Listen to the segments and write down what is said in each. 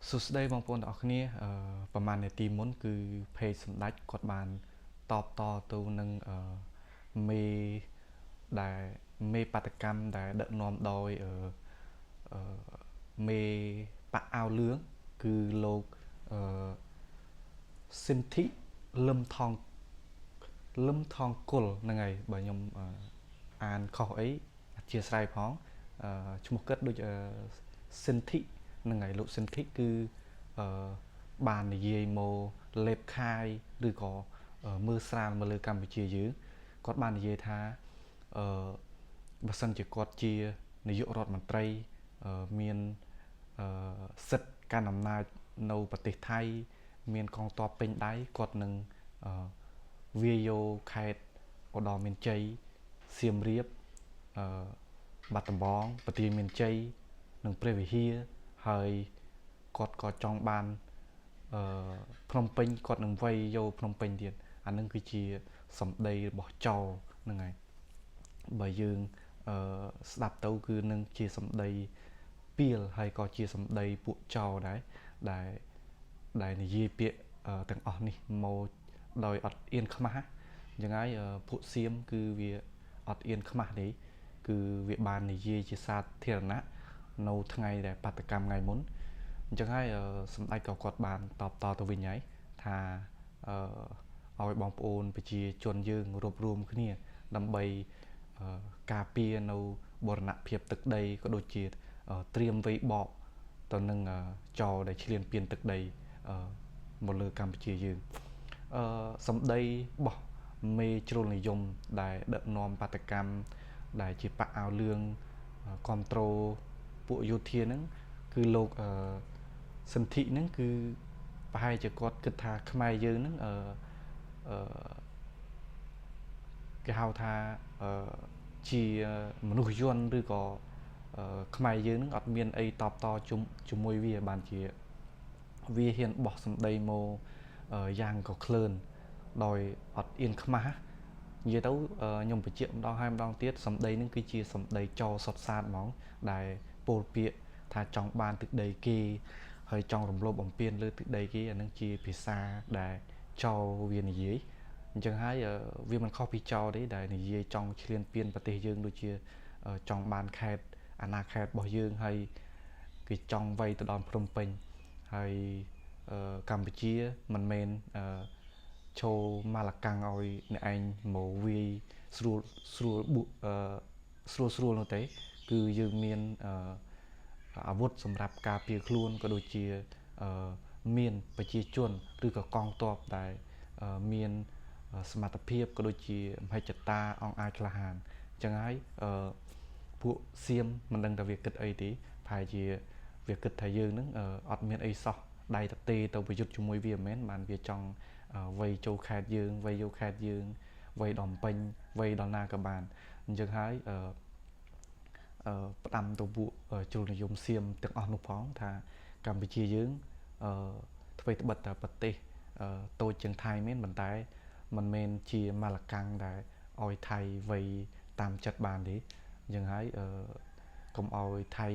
សួស្តីបងប្អូនទាំងអស់គ្នាអឺប្រហែលនាទីមុនគឺ page សម្ដេចគាត់បានតបតទៅនឹងអឺមេដែលមេបាតកម្មដែលដឹកនាំដោយអឺអឺមេបាក់អាវលឿងគឺលោកអឺសិនធិលឹមថងលឹមថងគុលហ្នឹងហើយបើខ្ញុំអានខុសអីអធិស្ឋានផងអឺឈ្មោះគាត់ដូចសិនធិហ្នឹងហើយលោកសិនធិគឺអឺបាននិយាយមកលេបខាយឬក៏មើលស្រាលមកលើកម្ពុជាយើងគាត់បាននិយាយថាអឺបើសិនជាគាត់ជានាយករដ្ឋមន្ត្រីមានអឺសិទ្ធិកាន់អំណាចនៅប្រទេសថៃ មានកងទ័ពពេញដៃគាត់នឹងវាយោខេត្តឧត្តរមានជ័យសៀមរាបអឺបាត់ដំបងបន្ទាយមានជ័យនិងព្រះវិហារហើយគាត់ក៏ចង់បានអឺភ្នំពេញគាត់នឹងវាយយកភ្នំពេញទៀតអានឹងគឺជាសម្ដីរបស់ចោរហ្នឹងហើយបើយើងអឺស្ដាប់ទៅគឺនឹងជាសម្ដីពីលហើយក៏ជាសម្ដីពួកចោរដែរដែលដែលនិយាយពាក្យទាំងអស់នេះមកដោយអត់អៀនខ្មាស់អញ្ចឹងហើយពួកសៀមគឺវាអត់អៀនខ្មាស់ទេគឺវាបាននិយាយជាសាធារណៈនៅថ្ងៃដែលបាតកម្មថ្ងៃមុនអញ្ចឹងហើយសម្ដេចក៏គាត់បានតបតទៅវិញហើយថាអឺឲ្យបងប្អូនប្រជាជនយើងរួបរวมគ្នាដើម្បីការពារនៅបរណភាពទឹកដីក៏ដូចជាត្រៀមវៃបកទៅនឹងចោរដែលឈ្លានពានទឹកដីមកលើកម្ពុជាយើងអឺសម្ដីរបស់មេជ្រុលនិយមដែលដឹកនាំបាតកម្មដែលជាបកអាវលឿងគ្រប់ត្រូលពួកយោធាហ្នឹងគឺលោកអឺសន្ធិហ្នឹងគឺប្រហែលជាគាត់គិតថាខ្មែរយើងហ្នឹងអឺអឺគេហៅថាអឺជាមនុស្សយន្តឬក៏ខ្មែរយើងនឹងអត់មានអីតបតជាមួយវាបានជាវាហ៊ានបោះសម្ដីមកយ៉ាងក៏ក្លឿនដោយអត់អៀនខ្មាស់និយាយទៅខ្ញុំបញ្ជាក់ម្ដងហើយម្ដងទៀតសម្ដីនឹងគឺជាសម្ដីចោសុតសាតហ្មងដែលពោលពាក្យថាចង់បានទឹកដីគេហើយចង់រំលោភបំពានលើទឹកដីគេអានឹងជាភាសាដែលចោវានិយាយអញ្ចឹងហើយវាមិនខុសពីចោទេដែលនិយាយចង់ឈ្លានពានប្រទេសយើងដូចជាចង់បានខេត្តអាណាខេត្តរបស់យើងហើយគេចង់វាយទៅដល់ភ្នំពេញហើយកម្ពុជាមិនមែនឈោម៉ាឡកាំងឲ្យអ្នកឯងមកវាយស្រួលស្រួលស្រួលស្រួលនោះទេគឺយើងមានអាវុធសម្រាប់ការពារខ្លួនក៏ដូចជាមានប្រជាជនឬក៏កងទ័ពដែលមានសមត្ថភាពក៏ដូចជាមហិច្ឆតាអង្គអាចក្លាហានអញ្ចឹងហើយពួកសៀមមិនដឹងថាវាគិតអីទេប្រហែលជាវាគិតថាយើងនឹងអត់មានអីសោះដៃតទេទៅប្រយុទ្ធជាមួយវាមិនមែនបានវាចង់វៃចូលខេត្តយើងវៃយកខេត្តយើងវៃដល់ពេញវៃដល់ណាក៏បានអញ្ចឹងហើយអឺផ្ដាំទៅពួកជ្រុលនិយមសៀមទាំងអស់នោះផងថាកម្ពុជាយើងអឺអ្វីត្បិតតែប្រទេសតូចជាងថៃមែនប៉ុន្តែមិនមែនជាម៉ាឡកាំងដែលឲ្យថៃវៃតាមចិត្តបានទេអញ្ចឹងហើយកុំឲ្យថៃ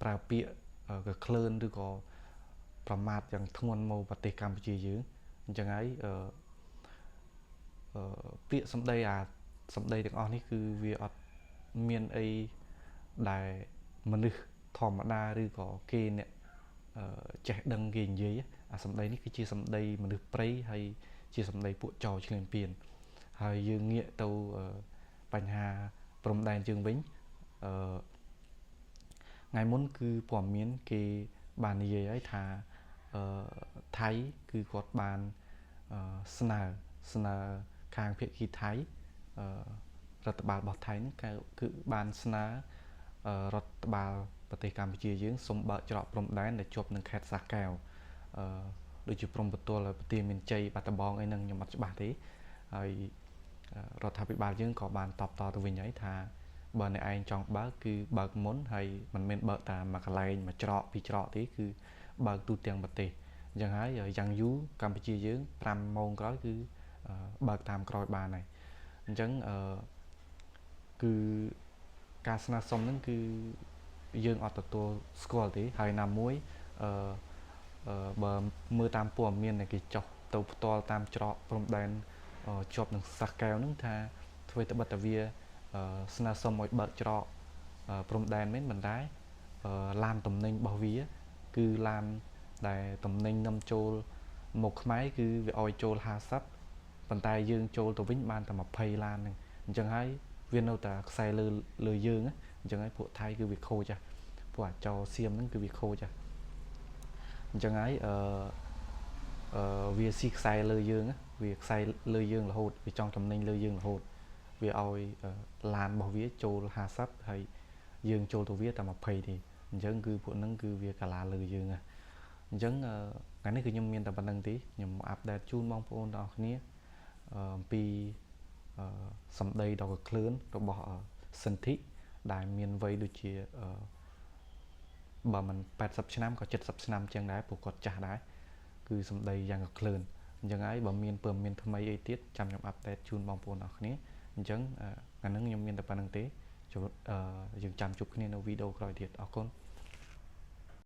ប្រើពាក្យកក្លឿនឬក៏ប្រមាថយ៉ាងធ្ងន់មកប្រទេសកម្ពុជាយើងអញ្ចឹងហើយអឺពាក្យសម្ដីអាសម្ដីទាំងអស់នេះគឺវាអត់មានអីដែលមនុស្សធម្មតាឬក៏គេអ្នកចេះដឹងគេនិយាយអាសម្ដីនេះគឺជាសម្ដីមនុស្សព្រៃហើយជាសម្ដីពួកចោរឈ្លានពានហើយយើងងាកទៅបញ្ហាព្រំដែនយើងវិញអឺថ្ងៃមុនគឺព័ត៌មានគេបាននិយាយហើយថាអឺថៃគឺគាត់បានស្នើស្នើខាងភាគីថៃអឺរដ្ឋបាលរបស់ថៃហ្នឹងគឺបានស្នើរដ្ឋបាលប្រទេសកម្ពុជាយើងសូមបើកច្រកព្រំដែនដែលជាប់នឹងខេត្តស្រះកែវអឺដូចជាព្រំប្រទល់ប្រទេសមានជ័យបាត់ដំបងអីហ្នឹងខ្ញុំអត់ច្បាស់ទេហើយរដ្ឋាភិបាលយើងក៏បានតបតទៅវិញហើយថាបើអ្នកឯងចង់បើកគឺបើកមុនហើយមិនមែនបើកតាមមួយកន្លែងមួយច្រកពីរច្រកទេគឺបើកទូទាំងប្រទេសអញ្ចឹងហើយយ៉ាងយូរកម្ពុជាយើង5ម៉ោងក្រោយគឺបើកតាមក្រោយបានហើយអញ្ចឹងអឺគឺការស្នើសុំហ្នឹងគឺយើងអត់ទទួលស្គាល់ទេហើយណាមួយអឺ បើមើលតាមព័ត៌មានដែលគេចុះទៅផ្ទាល់តាមច្រកព្រំដែនជាប់នឹងសះកែវហ្នឹង ថាធ្វើត្បិតតែវាស្នើសុំឲ្យបើកច្រកព្រំដែនមែន ប៉ុន្តែឡានទំនិញរបស់វា គឺឡានដែលទំនិញនាំចូលមកខ្មែរ គឺវាឲ្យចូល50 ប៉ុន្តែយើងចូលទៅវិញបានតែ20ឡានហ្នឹង។ អញ្ចឹងហើយវានៅតែខ្សែលើលើយើង អញ្ចឹងហើយពួកថៃគឺវាខូច ពួកអាចោសៀមហ្នឹងគឺវាខូច។ អញ្ចឹងហើយអឺអឺវាស៊ីខ្សែលើយើង វាខ្សែលើយើងរហូត វាចង់ចំណេញលើយើងរហូត វាឲ្យឡានរបស់វាចូល50 ហើយយើងចូលទៅវាតែ20ទេ។ អញ្ចឹងគឺពួកហ្នឹងគឺវាកាឡាលើយើង។ អញ្ចឹងថ្ងៃនេះគឺខ្ញុំមានតែប៉ុណ្្នឹងទេ ខ្ញុំអាប់ដេតជូនបងប្អូនទាំងអស់គ្នាអំពីសម្ដីដ៏កក្លឿនរបស់សិន្ធិ ដែលមានវ័យដូចជាបើមិន80ឆ្នាំក៏70ឆ្នាំជាងដែរ ពួកគាត់ចាស់ដែរ គឺសម្ដីយ៉ាងកក្លឿន។ អញ្ចឹងហើយបើមានព័ត៌មានថ្មីអីទៀត ចាំខ្ញុំអាប់ដេតជូនបងប្អូនអរគ្នា។ អញ្ចឹងថ្ងៃហ្នឹងខ្ញុំមានតែប៉ុណ្្នឹងទេ យើងចាំជួបគ្នានៅវីដេអូក្រោយទៀត។ អរគុណ។